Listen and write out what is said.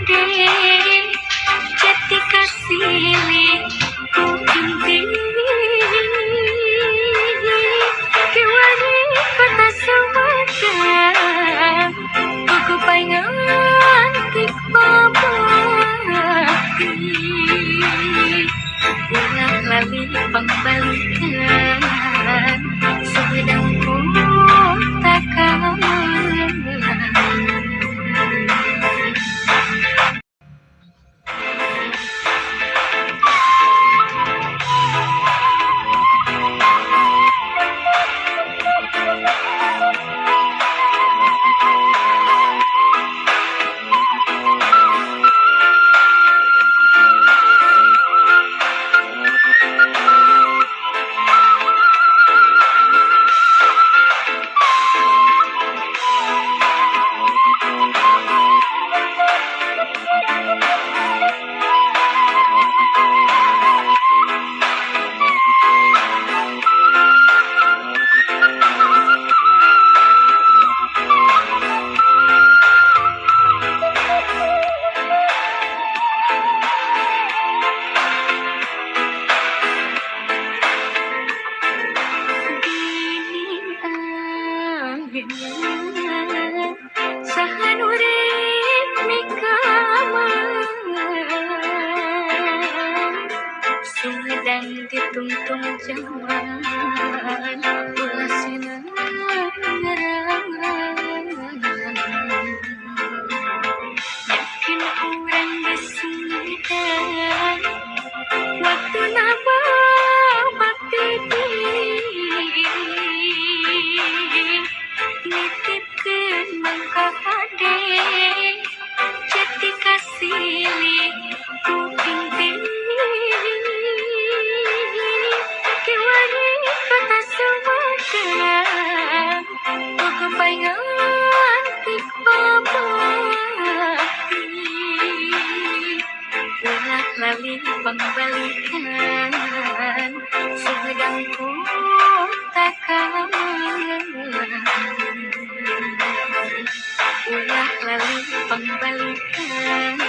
hade jati kasilih ku inti kiwari kota Sumedang kukupai ngantik babakti ulah lali pangbalikan Sumedang kota kamelang. Saha nu rek mikameun Sumedang ditungtung jaman ulah senang ngarangan yakin urang besihan waktuna babakti nitipkeun mangka hade jati kasilih ku inti kiwari kota Sumedang kukupai ngantik babakti ulah lali pangbalikan Sumedang kota kamelang ulah lali pangbalikan.